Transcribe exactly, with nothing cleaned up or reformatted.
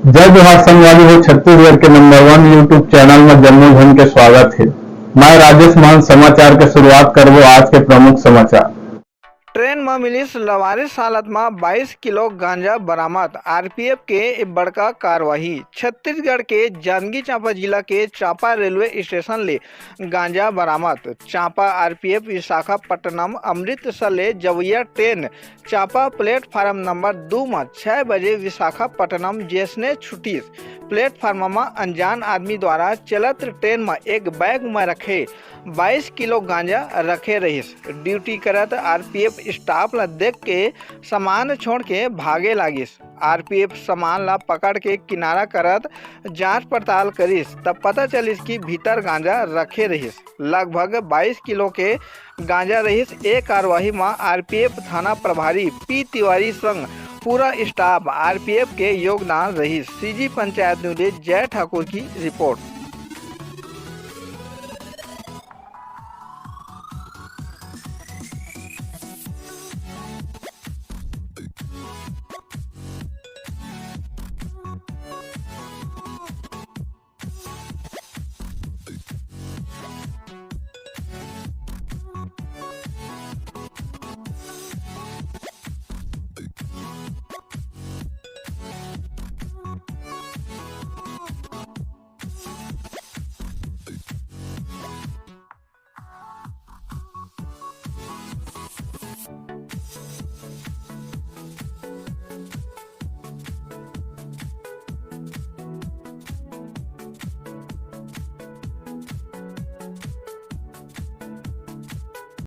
जय जोहार संगवारी हो, छत्तीसगढ़ के नंबर वन YouTube चैनल में जम्मो झन के स्वागत हे। मैं राजेश महंत। समाचार के शुरुआत करबो आज के प्रमुख समाचार। ट्रेन म मिलिस लवारिस हालत म बाईस किलो गांजा बरामद, आरपीएफ के ए बड़का कार्रवाई। छत्तीसगढ़ के जांजगीर चांपा जिला के चांपा रेलवे स्टेशन ले गांजा बरामद। चांपा आरपीएफ विशाखापट्टनम अमृतसर ले जवैया ट्रेन चांपा प्लेटफार्म नंबर दू म छह बजे विशाखापट्टनम जैसने छुटिस। प्लेटफार्म म अनजान आदमी द्वारा चलत ट्रेन म एक बैग म रखे बाईस किलो गांजा रखे रहिस। ड्यूटी करत आरपीएफ स्टाफ ल देख के सामान छोड़ के भागे लागिस। आरपीएफ सामान ला पकड़ के किनारा करत जांच पड़ताल करिस, तब पता चलिस कि भीतर गांजा रखे रहिस। लगभग बाईस किलो के गांजा रहिस। ए कार्रवाई म आरपीएफ थाना प्रभारी पी तिवारी संग पूरा स्टाफ आरपीएफ के योगदान रहिस। सीजी पंचायत न्यूज ले जय ठाकुर की रिपोर्ट।